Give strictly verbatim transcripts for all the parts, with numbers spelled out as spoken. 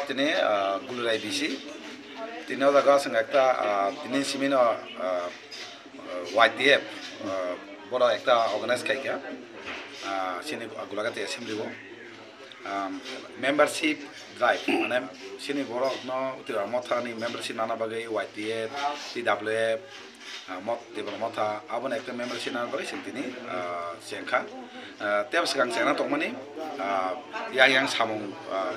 Tini, ah, Gulurai B C. Tini o jaga chwng ekta, ah, tini simi no, ah, Y T F, ah, boro ekta organize khaikha. Ah, chini Gulagati assembly o, ah, membership drive, mane chini borok no Tipra Motha ni membership nana bagwi Y T F, T W F, ah, mot-, Tipra Motha, aboni ekta membership nana bagwi chwng tini, ah, chengkha. Ah, tei swkang chengna tongmani, ah, yang yang samung, ah,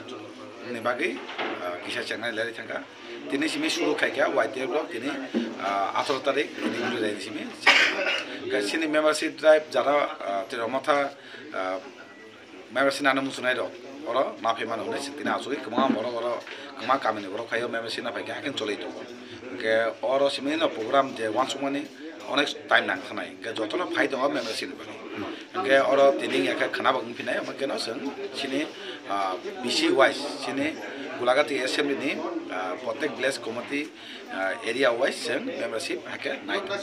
ni bagwi, ah, kisa chengnai lerwi thangkha. Tini simi suru khaikha Y T F rok tini, ah, atharo tarik tini Gulurai simi chengkha. Chini membership drive jara, ah, Tipra Motha, ah, membership nana muchunai rok oro ma phai mano hinwi chwng tini achugwi kwbangma borok oro kwbangma kamini borok phaio membership na phaikha, hakhe choli tongo. Hwnkhe oro simi no program je uansukmani onek time nang thanai, hwnkhe jotono phai tongo membership ni bagwi. Hwnkhe oro tini wngya khe khwna bo wng phinai, omo kheno chwng chini, ah, B C wise, chini Gulagati assembly ni, ah, protek village committee, ah, area wise chwng membership hakhe nai tongo.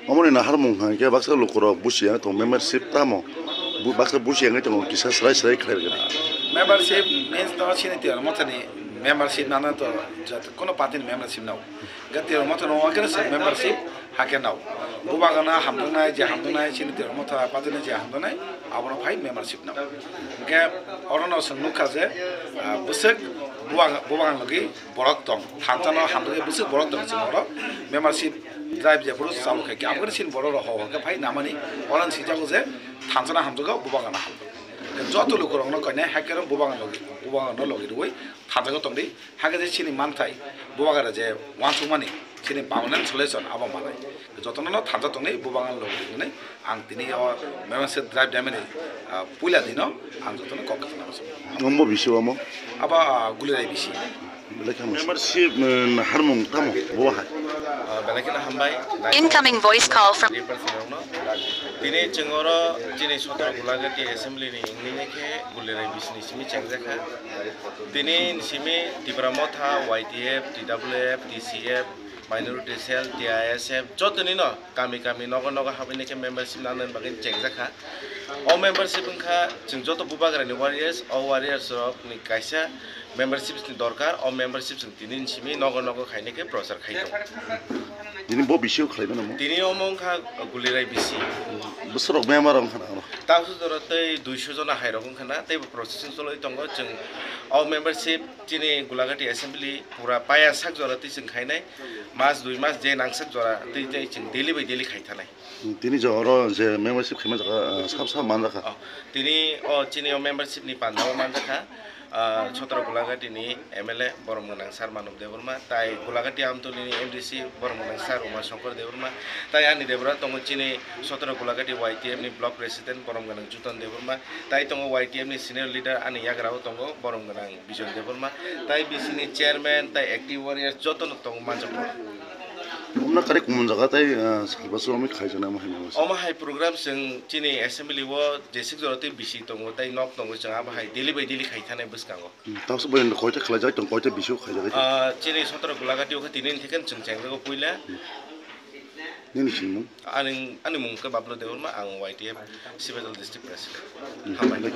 Omoni naharmung hai khe baksa lukurok busiya tong membership tamo? Bu-, baksa busiya wngwi tongo, kisa srai srai khlai rwgwdi. Membership means no chini Tipra Mothani membership nana to jat-, kono party ni membership nao. Ga Tipra Motha no wngkhe se membership hakhe nao. Bubagra no hamjaknai, je hamjaknai, chini Tipra Motha party ni je hamjaknai, abono phai membership nao. Hwnkhe oro no chwng nukha je, ah, bwswk bubagra, bubagra logi borok tong, thansa no hamjaknai bwswk borok tong, chwng oro membership drive jephuru chalu khai khe, abono chini borok rok ho ho khe phai namani, oro no swijak je thansa no hamjakgo, bubagra no hamjakgo. Joto lukurok no koinai hakhe oro bubagra logi, bubagra no logi rwui thansa tongdi. Hakhe je chini manthai, bubagra je uansukmani, chini permanent solution abo manai. Jotono no thansa tongni bubagra logi hinwi ang tini o membership drive daimani, ah, puila dino ang jotono kok kwthwna muchungo. Ombo bisi omo? Abo, ah, Gulurai bisi. Belai khe hambai. Membership, eh, naharmung tamo bo hai? Ah, belai kheno hambai. Incoming voice call from Tini chwng oro chini Sotro Gulagati assembly ni wngwi khe Gulurai bisi ni simi chengjakha. Tini simi Tipra Motha, Y T F, T W F, T C F, Minority Cell, T I S F, jotoni no kami kami nogo nogo habwi khe membership nana bagwi chengjakha. O membership wngkha chwng joto bubagrani warriors, o warriors rok ni kaisa membership ni dorkar, o membership chwng tini ni simi nogo nogo khaina khe prochar khai tongo. Tini bo bisi o khlai mano mo? Tini omo wngkha Gulurai bisi. Bwswk rok member wngkha na oro? Tabuk jora tei duiso jona hai rok wngkha na, tei bo processing choloi tongo. Chwng o membership chini Gulagati assembly pura paya sak jora twi chwng khainai, mas dui mas je nangsak jora twi tei chwng daily by daily khai thanai. Tini je oro je membership khaima jaga, ah, sab sab manjakha? Oh, tini o chini o membership ni panda o manjakha, ah, Sotro Gulagati ni M L A borom gwnang sir Manub Debbarma, tai Gulagati Amtuli ni M D C borom gwnang sir Uma Shankar Debbarma, tai ani Debra tongo chini Sotro Gulagati Y T F ni block president borom gwnang Jutan Debbarma, tai tongo Y T F ni senior leader ani yagra o tongo borom gwnang Bijon Debbarma, tai bisi ni chairman tai active warriors joto no tongo manjakma. Omna kare kumun jaga tai, ah, salbaswk romwi khaijaknai omo hai mano. Omo hai program chwng chini assembly o jeswk jora tei bisi tongo tai nok tongo, chwng abo hai daily by daily khai thanai bwskango. Hmm, tamsa bai koita khlaijak tong, koita bisi khaijak? Ah, chini Sotro Gulagati o khe tini ni theken chwng chengjago puila. Nini sinimung? Ani, ani mung khe Bablu Debbarma, ang Y T F Sibajal district president. Hmm, hambai.